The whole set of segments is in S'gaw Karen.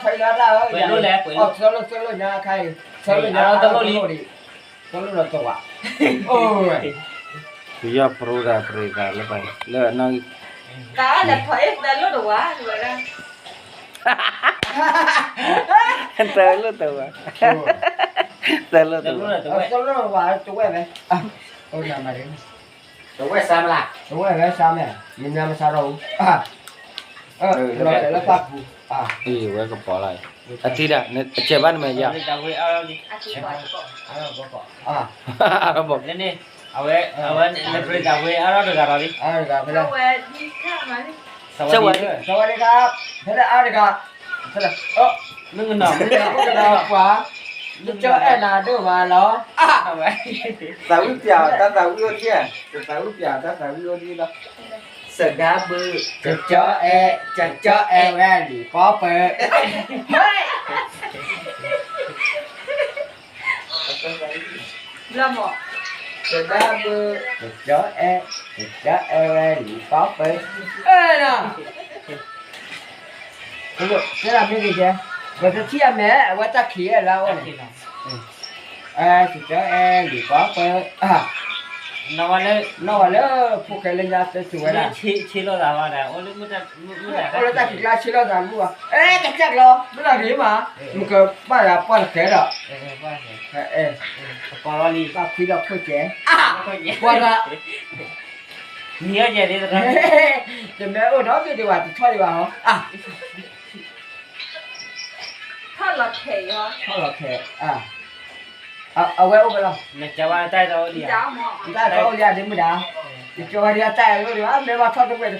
ဖဲလၢတၢ်အၢ ပှဲၤလိၣ်လဲၣ် ပှဲၤလိၣ် သၢလိၣ် သၢလိၣ်ညါခါအံၤ သၢလိၣ်ညါ အတလိၣ်လံ သၢလိၣ်လီၤတဝး အိၣ်ဝဲ ပယီၤပြူဒၣ်ပြူဂၤလၢပှဲၤလၢနီၣ်ဂံၢ် တၢ်လၢဖီအ့ၣ်သၢလိၣ်တဝး သၢလိၣ်တဝး သၢလိၣ်တဝး သၢလိၣ်တဝး တဝဲၢ်ဝဲ အိၣ်နမၤ တဝဲၢ်စါမလား တဝဲၢ်ဝဲစါမဲာ် မညါမစါထီၣ်ဘူး လီၤတဲာ်လၢဖၣ်ပူၤ အံၤဝဲကပီၤလီၤ အထံဒၣ် အစဲးဘၣ်နမဲာ်ယါ အဘီ အဝဲ အဝဲ နပြံသးဝဲအါထီၣ်တဂၤဒီးလံ အါတဂၤဖဲလဲၣ် စဝၤဒံခါ ဖဲလဲၣ်အါတဂၤ ဖဲလဲၣ် မုၢ်ကနီၤ မုၢ်ကနီၤပှၤ မုၢ်ကနီၤအဲၣ်နၤဒိၣ်မးလီၤ သးဝံၣ်ပျးတၢ်သးဝံၣ်အိၣ်ဒံး သးဝံၣ်ပျးတၢ်သးဝံၣ်အိၣ်ဒံးလီၤ စဒါဘု ကကၠီအဲၣ် ကကၠီအဲၣ်ဝဲလံၤပီပၢ် ဟဲ စဒါဘု ကကၠီအဲၣ် ကကၠီအဲၣ်ဝဲလံၤပီပၢ် အဲၣ်နီၤ တဲဒၣ်မ့ၢ်ဂ့ၤကဲ ပတထံၣ်အမဲာ် အဝဲတၢ်ခံးအဲၣ်လၢအအိၣ်န့ၣ် ကကၠီအဲၣ်လံၤပီပၢ် နီၢ်ဝဲလၢ နီၢ်ဝဲလၢ ဖိၣ်ဃဲလၢညါတဲစိၤဝဲဒၣ် ဆ့လိာ်သးဝဲဒၣ် အိၣ်လၢတၢ်ခံးကျါဆ့လိာ်သးမုၢ်ဝဲ အဲ ကစၢ်ကလီ မ့ၢ်လၢဂ့ၤမး မ့ၢ်ကဘၣ်ယၤပှၢ်တကဲဒီး အဲ ပှၢ်ခွံဒီးခိၣ်ကဲ ပှၢ်ဒီး တမ့ၢ်အိၣ်ဒီးသ့ၣ်ဒံးဘၣ် တထီၣ်ဒံးဘၣ်ဟီ ထီၣ်လီၤခဲ ထီၣ်လီၤခဲ အဝဲအိၣ်ဖဲလဲၣ် နကဝါတၢ်တအိၣ်လံ တၢ်တအိၣ်လံဒ်မုၢ်ဒၣ် ယကဝါဒ်အတၢ်အိၣ်လံ မ့ၢ်ဘၣ်ထီၣ်တဝဲ ဟဲ န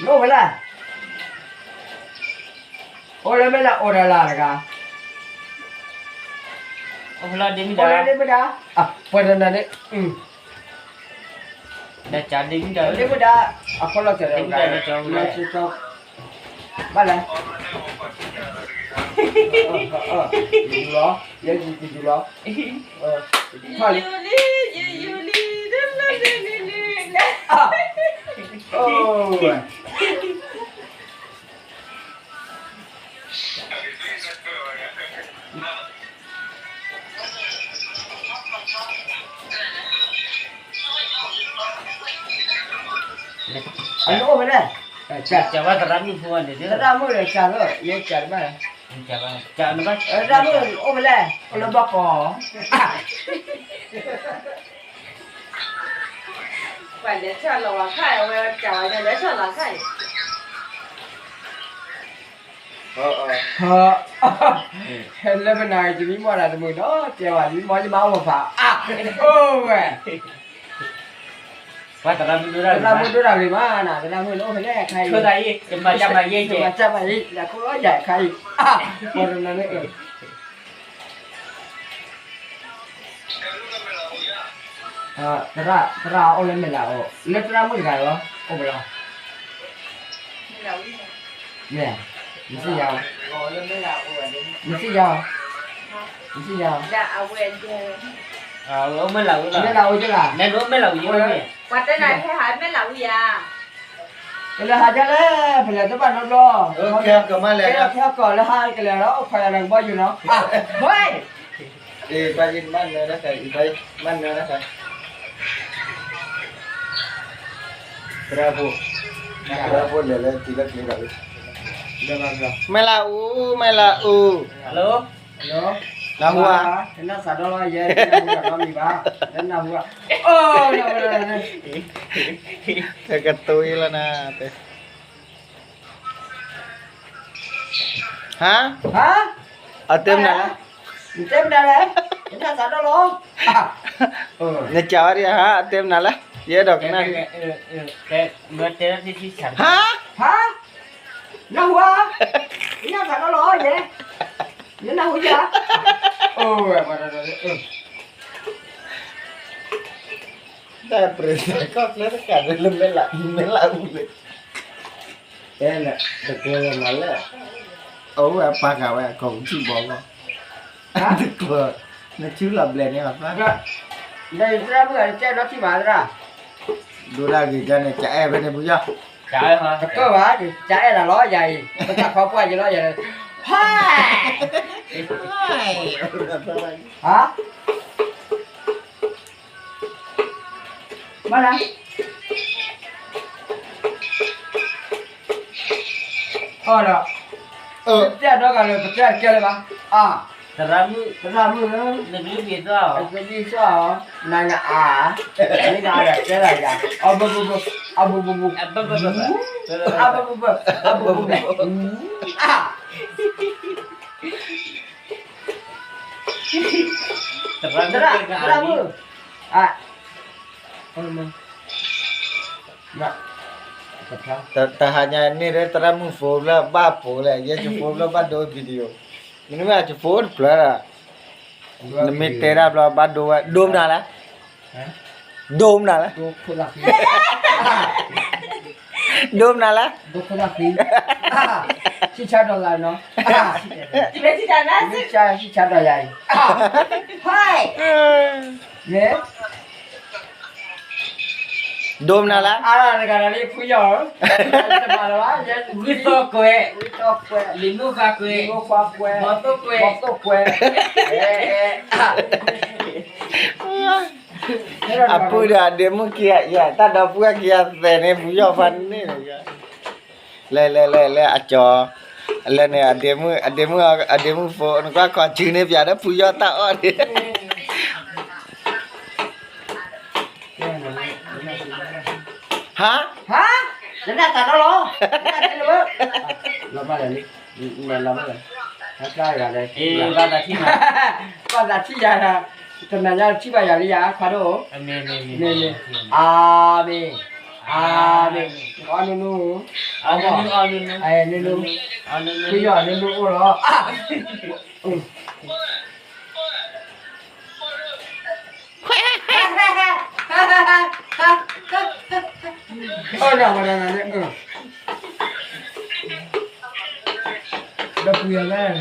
အိၣ်ဖဲလဲၣ် အိၣ်လၢမဲာ်လၢအိၣ်ဒီးလၢတဂၤ အိၣ်လၢဒ်မုၢ်ဒၣ် ပှၤတနၤန့ၣ် ဒ်မုၢ်ဒၣ် အဖီလီၤစဲးဒီး ဘၣ်လဲၣ် ယူၤလီၤ ယဲယူၤလီၤ ထီၣ်လံ ယူၤလံ ယူၤလံ အိၣ်ဝဲ အအိၣ်ဖဲလဲၣ် ကၢ်ဝဲသရၣ်မုၣ်ဖိန့ၣ် သရၣ်မုၣ်ဒီးကၢ်လၢ ယဲကၢ်တဘၣ် သရၣ်မုၣ်အိၣ်ဖဲလဲၣ် အိၣ်လၢဘီကီး ပှၤလဲၤထီၣ်လီၤဝဲခါအံၤ အဝဲကၢ်ဝဲလဲၤထီၣ်လီၤခါအံၤ လၢပနၤအံၤ တမံၤမီၢ်ဒၣ်တမုာ်နီၤ တဲဝဲ တမံၤမီၢ်ယမါအိၣ်ဖး အါ အိၣ်ဝဲ သရၣ်မုၣ်ဒိၣ်တၢ်ဂ့ၤမးနၤ သရၣ်မုၣ်အိၣ်ဖဲလဲၣ်ခါအံၤ ကမၤတၢ်မၤယဲၢ်ကဲ ကမၤတၢ်မၤယဲၢ် လဲၤခိၣ်လီၤယၤခါအံၤ အါ ပှၤတနၤန့ၣ် သရၣ် သရၣ်အိၣ်လၢမဲာ်လးအိၣ် လၢသရၣ်မုၣ်တဂၤလီၤ အိၣ်ဖဲလဲၣ် မ့ၢ် နစံၣ်ယၤ နစံၣ်ယၤ နစံၣ်ယၤ မဲာ်လးအိၣ်ကလါ ပှၤတဲနၤဟဲဟးမဲာ်လးဝံၤယၤ ပလဲၤဟးဒ်လဲၣ် ပလဲၤတဘၣ်နီတဘျီ ကဲကီးလၢဟါကလဲၤလီၤ အိၣ်ခိးယၤလၢကဘီယူၤနီၤ ဘၣ် အံၤ ဘၣ်ယမၤနၢၤတၢ်ခါ အံၤ ဘၣ်မၤနၢၤတၢ်ခါ သရၣ်ဖိ သရၣ်ဖိလဲၤလၢထံလၢကျဲဒီး မဲာ်လးအူ မဲာ်လးအူ နၢ်ဟူဧါ နၢ်စးဒီလီၤ ယဲ နၢ်ဟူတၢ်နီတမံၤဘၣ် နၢ်ဟူဧါ အိၣ် တကတိၤအံၤလီၤနၤ ဟါ ဟါ အတဲမနုၤလဲၣ် နတဲမနုၤလဲၣ် နစးထီၣ်လီၤ နကးဝဲဒၣ်ဟါ အတဲမနုၤလဲၣ် ယအဲၣ်ဒိးကနၣ် ဟါ ဟါ နၢ်ဟူဧါ နစးထီၣ်လီၤယဲ နနၢ်ဟူယၤ အိၣ်ဝဲ တၢ်ပြၢၤကီၢ်ချၢတကးဒ်လၢမဲာ်လးအူ မဲာ်လးအူလၢ တဲနၤ တကျၢၤမၤလၢ အဝဲပာ်ဃာ်ဝဲအကိာ်ကထံၣ်ဘီလီၤ တကျၢၤ နထံလီၤဘျဲၣ်န့ၣ်လီၤ ဒီးသရၣ်မုၣ်ဂၤတကဲဒီးထံၣ်ဘၣ်သရၣ် ဒိၣ်ဒၣ်ဂ့ၤကန့ၣ် ကအဲၣ်ဖဲန့ၣ် ဖုယီၢ်, ကတၢၢ်ဘၣ်, ကအဲၣ်ဒၣ်လီၤယၤအံၤ, ပတၢ်ခီပှၢ်ယလီၤယၤ, ဟါ, ဟါ, မ့ၢ်လၢ အီၣ်ဒီး, ပတဲဒီးကလၢပတဲတကဲလၢၤဘၣ်, အါ, သရၣ်မုၣ်, သရၣ်မုၣ်ဧၢ, နကလုၢ်ဘ့ၣ်သွၣ်အီၤ, နကလုၢ်သွၣ်အီၤ, နၤနအါ, မ့ၢ်နအါဒီးတဲလီၤယၤ, အဘၢဘၢဘၢ, အဘၢဘၢဘၢ, အဘၢဘၢဘၢ, အဘၢဘၢဘၢ, အါ, သရၣ်, သရၣ်မုၣ်, အါ တဟါညါန့ၣ် သရၣ်မုၣ်ဖိဖျၢၣ်ဘၣ်ဖိလဲၣ်, ယဲယဖိဖျၢၣ်ဘၣ်ဒိ video, မ့တမ့ၢ်အယဖိတဖျၢၣ်ဒီး, နမ့ၢ်တဲဒၣ်ဘျီဘၣ်ဒိဝဲ, ဒိမနုၤလဲၣ်, ဒိမနုၤလဲၣ်, ဒိမနုၤလဲၣ်, ဆံဆါဒီးလၢနီၤ, ဆံဆါဒီးယၤအံၤ, ဒိမနုၤလဲၣ်, အါတဂၤဒီးလၢဖုယီၢ်ဧၢ, တဘၣ်လၢၤဘၣ်, ဝံသီကွဲး, ဝံသီကွဲး, လံၤနိဃာကွဲး, လံၤနိဃာကွဲး, ဘီသိၣ်ကွဲး, ဘီသိၣ်ကွဲး, အပုၢ်ဒီးအဒ့မုၣ်ခံဂၤ, တၢ်ဒီပုၢ်ဝဲၢ်ခံဂၤသဲးန့ၣ် ဖုယီၢ်ဖးန့ၣ်, လဲၤလဲၤလဲၤလဲၤအကၠီ, လဲၤန့ၣ် အဒ့မုၣ်, အဒ့မုၣ်, အဒ့မုၣ်ဖိ နကွၢ်ခီၣ်စုန့ၣ် ပၠးဒီးဖုယီၢ်တၢ်အီၣ်န့ၣ် ဟါ, ဟါ, ယနၢ်တၢ်ဒီလီၤ, လီၤဘၣ်လၢ, လီၤဘၣ်လၢ, ဘၣ်သးထံၣ်ယၤ, တနၤညါထံၣ်ဘၣ်ယၤလံယၤ ခွါဒိၣ်, အၤမ့ၣ်, အၤမ့ၣ်, အီနုနု, အီနုနု, နုနု, ဖုယီၢ်နုနုအိၣ်လီၤ အၢ နၤဝဲဒၣ်နၤန့ၣ်, ဒီပုၢ်ယၤလဲၣ်,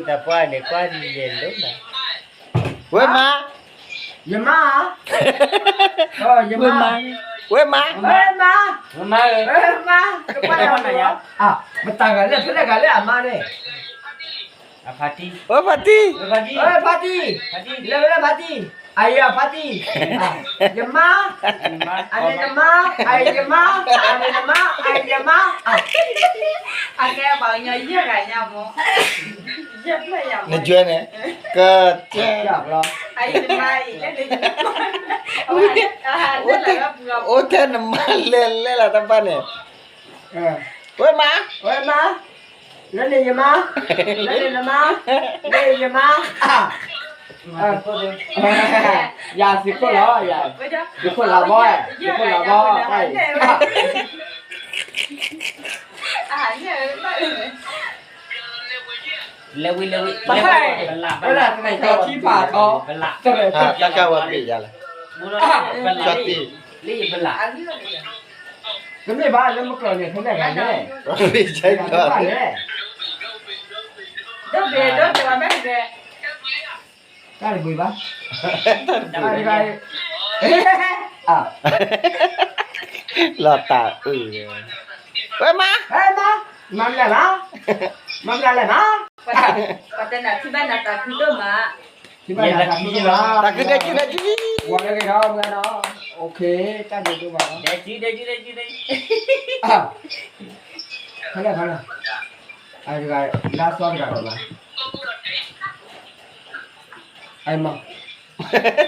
တၢ်ပှၢ်န့ၣ် ကွၢ်လဲၤလိၤနၤ, ဝဲမါ, ယမါ, ယမါ, ဝဲမါ, ဝဲမါ, ဝဲမါ, ဝဲမါ, ကပၢ်ယၤ, မတၤဂၤလဲၣ် ဖဲလဲၣ်ဂၤလဲၣ်အမါန့ၣ် အဖါတံၢ်, ဝဲဖါတံၢ်, ဝဲဖါတံၢ်, ဝဲဖါတံၢ်, ဖါတံၢ်, လဲၤဝဲလၢဖါတံၢ်, အယၤဖါတံၢ်, ယမါ, ယမါ, အန့ၣ်နမါ, အယၤယမါ, အန့ၣ်နမါ, အယၤယမါ, အကဲပှၤကညီယဲၢ်ဂၤညါမး, ယဲၢ်ဖျၢၣ်ယၤမး, နကွဲန့ၣ်, က, အယၤယမါအံၤ, အိၣ်ထဲနမါလဲၤလဲၤလၢတၢ်ပၢ်န့ၣ် ဝဲမါ, ဝဲမါ, လၢန့ၣ်ယမါ, လၢန့ၣ်နမါ, လၢန့ၣ်ယမါ, ယၤစံးခိၣ်လီၤ, ယၤ, စံးခိၣ်လီၤဘီ, စံးခိၣ်လီၤဘီ, တၢ်အံၤ, လဲၤဝံၤလဲၤဝံၤ, ပဟဲ, ပလၢ်, ပလၢ်, ပလၢ်, ပလၢ်, ပလၢ်, တၢ်ကဝဲၤဘ့ၣ်ယၤလဲၣ်, ကၠီတံၢ်, လၢယပလၢ် တမ့ၢ်ဘၣ်လၢမုၢ်ကျိၤန့ၣ် ဖဲလဲၣ်ဂၤလဲၣ်, ဖဲလဲၣ်ဂၤလဲၣ်, ဒိၣ်ဘ့ၣ်ဒိၣ်ဘ့ၣ်ဝဲမ့ၢ်လဲၣ်, တၢ်တဘှံးဘၣ်, တၢ်တဘှံးဘၣ်, လီၤတၢ်အုၣ်, ဝဲမါ, ဝဲမါ, မၤမလဲၣ်မါ, မၤမလဲၣ်လဲၣ်မါ, ပှၤတဲနၤထံၣ်ဘၣ်နၤတၢ်ခုဒိၣ်မး, ထံၣ်ဘၣ်နၤတၢ်ခုဒိၣ်မး, တၢ်ခုဒိၣ်ခုဒိၣ်, ဝဲလၢဂ့ၤဒီးမ့ၢ်နီၤ, အိၣ်ခ့, တၢ်ဒိၣ်ဒိၣ်မးနီၤ, ဖဲလဲၣ်ဖဲလဲၣ်, လၢအသီတဂၤဒီးမး, အံၤမး, အံၤမး,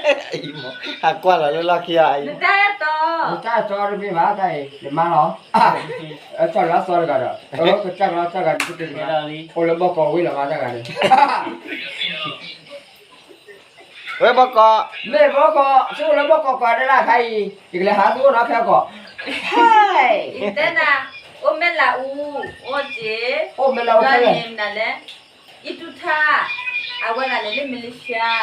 ဟးကွၢ်လီၤလၢလီၢ်ခံအံၤ, နတၢ်အဲၣ်တီ, နတၢ်အဲၣ်တီတမ့ၢ်ဘၣ်တၢ်အံၤ ယမါလီၤ, ကၢ်လၢအသီတဂၤဒီး, ကစၢ်ကလီသီတဂၤဒီး, အိၣ်လၢဘီကီးဝံၤလီၤမးတၢ်ဂၤန့ၣ် ဝဲဘီကီး, မ့ၢ်ဘီကီး, သုအိၣ်လၢဘီကီးကွၢ်ဒၣ်လၢအခါအံၤ, ယကလဲၤဟးသုအိၣ်နီၤဖဲအကီၢ်, ဟဲ, တဲနၤ, အိၣ်မဲၢ်လးအူ, အိၣ်က့ၤ, အိၣ်မဲၢ်လးအူဖဲလဲၣ်, နလဲၣ်, အံတူထါ, အဝဲဒၣ်န့ၣ်လၢမလ့ၤၡါ,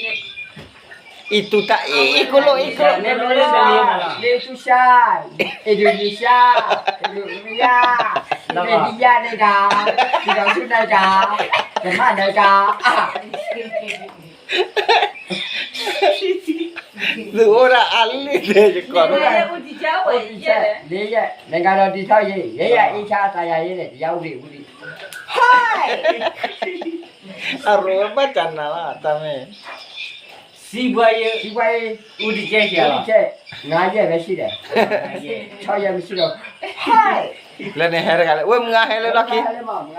အံတူထါ, အံ အံ ကိလိၣ်, အံ ကိလိၣ်, မလ့ၤၡါ, အံတူထါ, အံတူထါ, အံတူထါ, အံတူထါ, ကမၣ်နကၤ, ကမၣ်နကၤ, သုအိၣ်ဒၣ်အါလံန့ၣ် ယကီၢ် အိၣ်တကဲဝဲ ယဲလဲၣ် နဂၤဒီးတံၤထီၣ်ယဲ ယဲယအ့ၣ်ဆါအသးယၤယဲလဲၣ် ယၤအိၣ်ဘ့ၣ်အိၣ်ဘ့ၣ် ဟဲ အရိဘၣ်တၢ်နၤလီၤ တၢ်မ့ၢ် စံးပှၤယဲ စံးပှၤယဲ အိၣ်တကဲကဲလီၤ ငါးရက်ပဲရှိတယ် ခြောက်ရက်မရှိတော့ ဟဲ လၢန့ၣ်ဟဲတဂၤလၢ ဝဲမုၢ်ဂၤဟဲလၢလီၢ်ခံ ဟဲလၢမုၢ်ဂၤ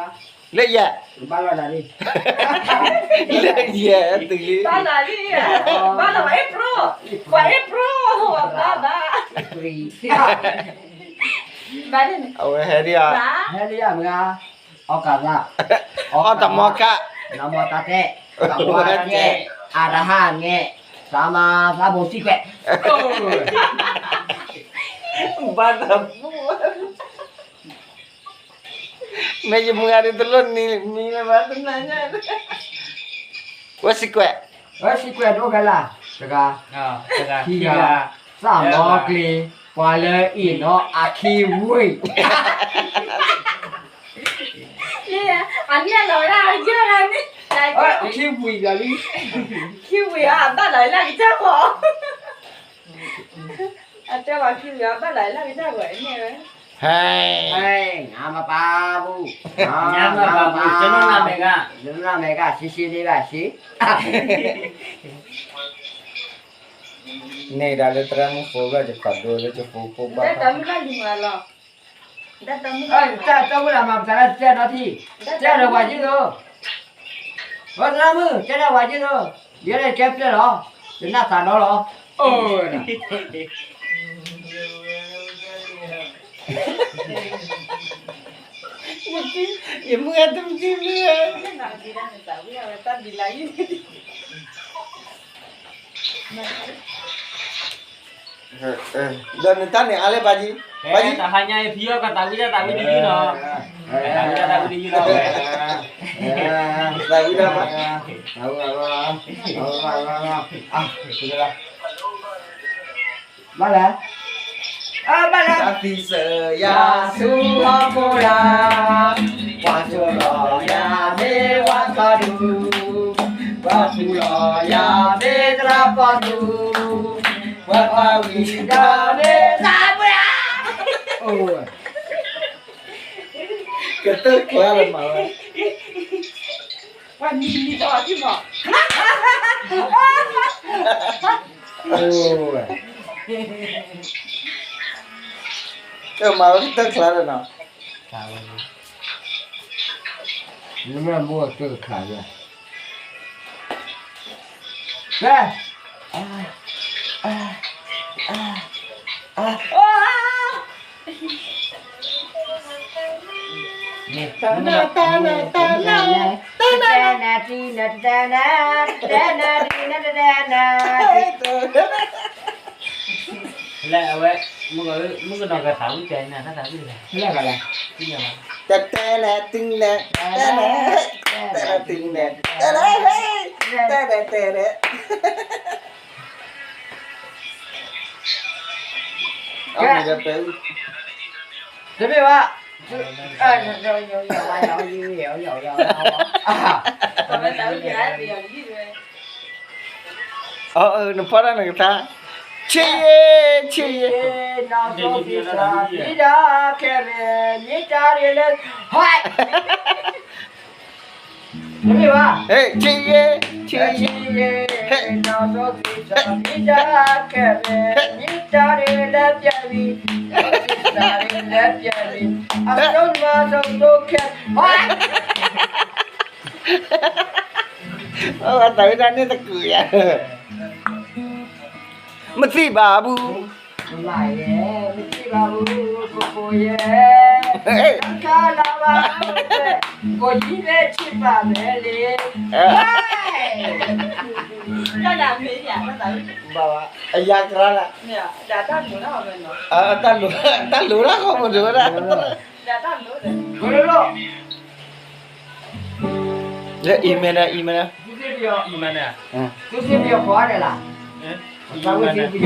လၢယဲ ဘၣ်လီၤနၤလံ လၢယဲ တုၤလံ ဘၣ်လီၤလံ ဘၣ်လီၤ ပှၤအ့ၣ်ပြိ ပှၤအ့ၣ်ပြိ ဘၣ်ဘၣ် ဘၣ်န့ၣ် အဝဲဟဲဒံးဧါ ဟဲဒံးဧါမုၢ်ဂၤ အီၣ်ကသး အီၣ်တမီၤကး နမီၤတၢ်တဲ အဝဲတဲ အရဟံန့ၣ် သမ္မာသမ္ဗုဒ္ဓံ ဘၣ်တၢ်ပူ မ့ၢ်ယမုၢ်ဂၤဒ်တလိၣ်နံၤမံၤလၢၤဘၣ်တနၤညါ ဝဲစံးကွဲး ဝဲစံးကွဲးဒိဖဲလၢ် တဂၤ ခံဂၤ သးမီကျ့ ပှၤလၢအံၤနီၤအခံဝံၤ အခံဝံၤဘၣ်လံ ခံဝံၤအဘၣ်လီၤလၢကစၢ်ဃီ အတဲဝဲခံဝံၤအဘၣ်လီၤလၢကစၢ်ဃီန့ၣ်ဝဲ ဟဲ ဟဲ ငါမပာ်ဘူး ငါမပာ်ဘူး ကျွန်တော်နာမည်က ကျွန်တော်နာမည်က ရှင်းရှင်းလေးပါရှင် န့ၣ်ဒၣ်လၢတရၣ်မုၣ်ဖိဘၣ်ယခီၣ်ဒိလၢယဖိဖိဘၣ် တၢ်တၢ်မုၣ်ဘၣ်လံမးလီၤ တၢ်တၢ်မုၣ်ဘၣ်လံ တၢ်တၢ်မုၣ်လၢမၤပတၢ်လၢတဲနီၤထံ တဲဒီးပှၤယုၢ်သိ ဝဲတရၣ်မုၣ် တဲဒီးပှၤယုၢ်သိ ယဲဒၣ်ကဲပျဲၢ်လီၤ ယနၢ်သးဒီလီၤ အိၣ် ယမုၢ်ဂၤတမံၤမံၤ ဒီးနတၢ်န့ၣ်အါလဲၣ်ပၢ်ကံ ပၢ်ကံ တဟါညါအံၤဖံအီၣ်ကသးဝံၣ်တၢ်သးဝံၣ်တယုၢ်နီၤ ကသးဝံၣ်တၢ်သးဝံၣ်တယုၢ်လီၤ သးဝံၣ်တၢ်ဘၣ် ဘၣ်လဲၣ် ဘၣ်လဲၣ် တၢ်သံစၢၤယၤဆူဟီၣ်ခိၣ်လာ် ပှၤစိာ်လီၤယၤမ့ၢ်ဝါသီဒူ ပှၤပူၤလီၤယၤမ့ၢ်သရၣ်ပီၣ်ဒူ ပှၤပှၤဝံၤဒီးမ့ၢ်သးပှၢ် ကတၢၢ်ကျါလၢမၤဝဲ ပှၤမံမံအီၤဒ်မး မၤဝဲကတၢၢ်ကျါလၢနီၤ နမ့ၢ်ဘိၣ်တၢၢ်ခးယၤ ဖဲ လၢအဝဲ မုၣ်ကနီၤကသးဝံၣ်တဲနၤ တၢ်သးဝံၣ်တဲနၤ တၢ်သးဝံၣ်တဲနၤ တတဲနၤ တုၤနၤ တတဲနၤ တတဲနၤ တုၤနၤ တတဲနၤ ဟဲ တတဲနၤ တတဲနၤ အမ့ၢ်ဒီးပဲ တမ့ၢ်ဘၣ် အၢ နဖီၣ်တၢ်နကထါ ဆံးယ့ ဆံးယ့ နီၢ်စိဖံစၢ် မ့ၢ်ဒၣ်ခဲမ့ၢ် မ့ၢ်တၢ်ရ့လၢ ဟဲ တမ့ၢ်ဘၣ် ဆံးယ့ ဆံးယ့ ဆံးယ့ နီၢ်စိဖံစၢ် မ့ၢ်တၢ်ခဲမ့ၢ် မ့ၢ်တၢ်ရ့လၢပျၢၤလံ မ့ၢ်တၢ်ရ့လၢပျၢၤလံ အစိမၤစိတိခဲ ဟဲ အတၢ်ဝဲဒၣ်န့ၣ်တကုၤယၤ မသံၣ်ဘၣ်အပူၤ မမါယဲ မသံၣ်ဘၣ်အပူၤ ကိကိယဲ တၢ်ခါလၢဘၣ် ကိယံၤမဲဆံၣ်ပာ်မဲလံ တၢ်ဒၣ်မ့ၢ်ယၤ ဘၣ်ဘၣ် အယၤကရၢလၢ တၢ်လိၤတၢ်ဃီမဒိဝဲဒၣ် တၢ်လိၤ လၢအံၤမဲာ်န့ၣ် အံၤမဲာ်န့ၣ် သုစ့ပယီၤ အံၤမဲာ်န့ၣ် သုစ့ပယီၤကိးဂၤဒဲးလၢ သးဝံၣ်သုပယီၤ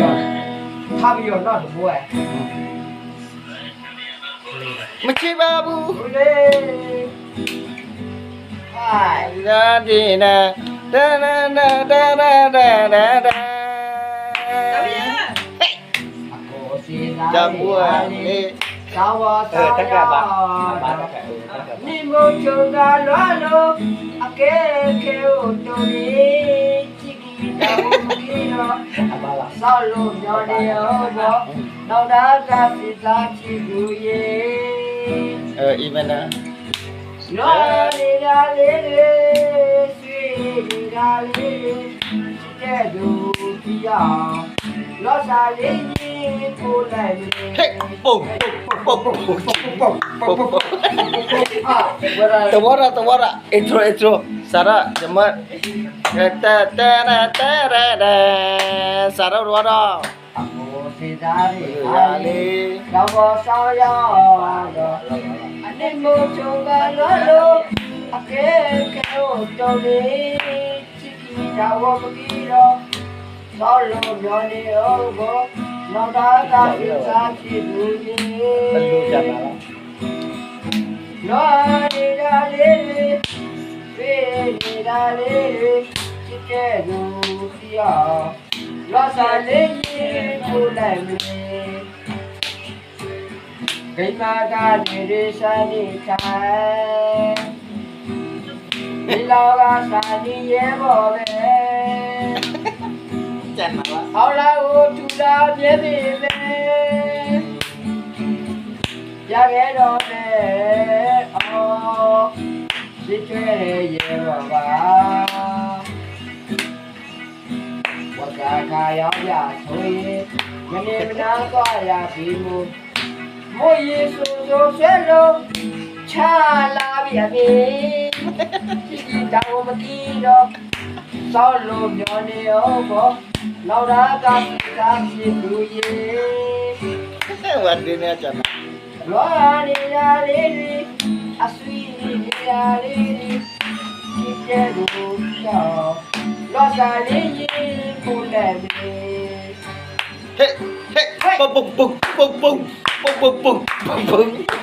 ခါပယီၤနီၢ်တဘိဝဲ မဆံးဘၣ်ပူၤ ဒ်န့ၣ် တၢ်တၢ်တၢ်တၢ်တၢ်တၢ် တၢ်ဘူၣ်လံ, တၢ်ကဘၣ်, နံၣ်မိၢ်ဆိကၤလီၤလိၤ, အကဲခဲအိၣ်တိၢ်လံ, ထံကံၢ်တၢ်အိၣ်မူလီၤ, စီၤလိာ်ညီန့ၣ်အဂီၢ်, နီၢ်ဒၢတၢ်သ့ၣ်သးထံဒူယ့ၣ်, အံၤမ့ၢ်နၤ လီၤန့ၢ်ဒၣ်လံ, သွံၣ်န့ၢ်ဒၣ်လံ, တဲဒိၣ်ဖံယီၤ, လီၤစၢ်လံယံၤဖိလဲၣ်န့ၣ်, ဟ့ၣ်, ပိၢ်, တဝီဒီး တဝီဒီး intro intro, စးထီၣ်, ယမၢ, တဲတဲတဲတဲတဲ, စးထီၣ်တဝီဒီး အမိၢ်သ့ၣ်သးန့ၣ်ယၤလံ, ဒီးဘီၣ်စီၤယီၤ, အနံၣ်မိၢ်ဆိကၤလီၤလိၤ, အကဲခဲအိၣ်တိၢ်လံ, ထံကံၢ်တၢ်အိၣ်မူလီၤ, စီၤလိာ်ညီန့ၣ်အဂီၢ်, နီၢ်ဒၢတၢ်သ့ၣ်သးထံဒူယ့ၣ်, လီၤန့ၢ်ဒၣ်လံ, သွံၣ်န့ၢ်ဒၣ်လံ, တဲဒိၣ်ဖံယီၤ, လီၤစၢ်လံယံၤဖိလဲၣ်န့ၣ်, ကမၤကၤန့ၣ်ဒုးစၢ်န့ၣ်ခါ, မ့ၢ်လီၤဂာ်စၢ်န့ၣ်ယဲဘီၣ်ဝဲ, အီလၢအိၣ်ထူလၢအဘျဲၣ်ဘ့ၣ်ဝဲ, ယဂဲၤဒီးလဲၤအီၤ, စံးထွဲယဲဘီၣ်ဘၣ် ဝၤစၢ်ခါယီၤယၤဆိၣ်ဂ့ၤ, မ့ၢ်န့ၣ်မနၤကီၢ်ယၤဖံးမိၢ်, မိၢ်ယ့ၣ်ၡူးစိၤဆွဲလိာ်, ဆါလၢဘံၣ်အမ့ၢ်, ထံကံၢ်တၢ်အိၣ်မူလီၤ, စီၤလိာ်ညီန့ၣ်အဂီၢ်, နီၢ်ဒၢတၢ်သ့ၣ်သးထံဒူယ့ၣ်, ဝဲဒ်န့ၣ် လီၤန့ၢ်ဒၣ်လံ, အသွံၣ်န့ၢ်ဒၣ်လံ, ထံတဲဒိၣ်ယီၤ, လီၤစၢ်လံယံၤဖိလဲၣ်န့ၣ်, ဟ့ၣ်, ဟ့ၣ်, ပိၢ်, ပိၢ်, ပိၢ်, ပိၢ်, ပိၢ်, ပိၢ်, ပိၢ်,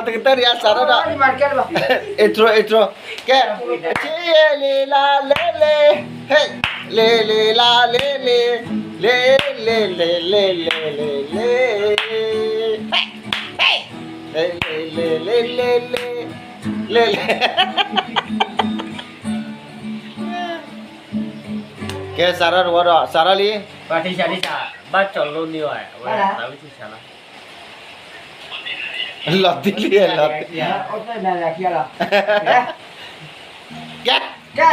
တကတၢၢ်ဒံးအစးထီၣ်ဒီး, intro intro, ကဲ, ထံလံၤလါလဲလဲ, ဟ့ၣ်, လံၤလါလဲလဲ, လံၤ, လံၤ, လံၤ, လံၤ, လံၤ, လံၤ, လံၤ, လံၤ, လံၤ, လံၤ, လံၤ, လံၤ, လံၤ, လံၤ, လံၤ, လံၤ, ကဲ စးထီၣ်တဝီဒီး စးထီၣ်လံ, ဘၣ်ထံၣ်ဆါထံၣ်ဆါ, ဘၣ်ကၠီၤလိန့ၢ်ဝဲ, အဝဲသးဝံၣ်ထံၣ်ဆါလီၤ, လီၤတံၢ်လံ, လီၤတံၢ်, ကဲ, ကဲ,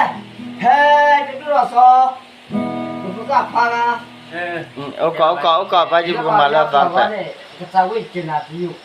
ဟဲ, တဒူၣ်လီၤစီၤ, အိၣ်ကီး အိၣ်ကီး အိၣ်ကီး ဘၣ်ယုၢ်ပကမၤလၢအသီတဖျၢၣ်, ကသးဝံၣ်ကနၣ်သယုၢ်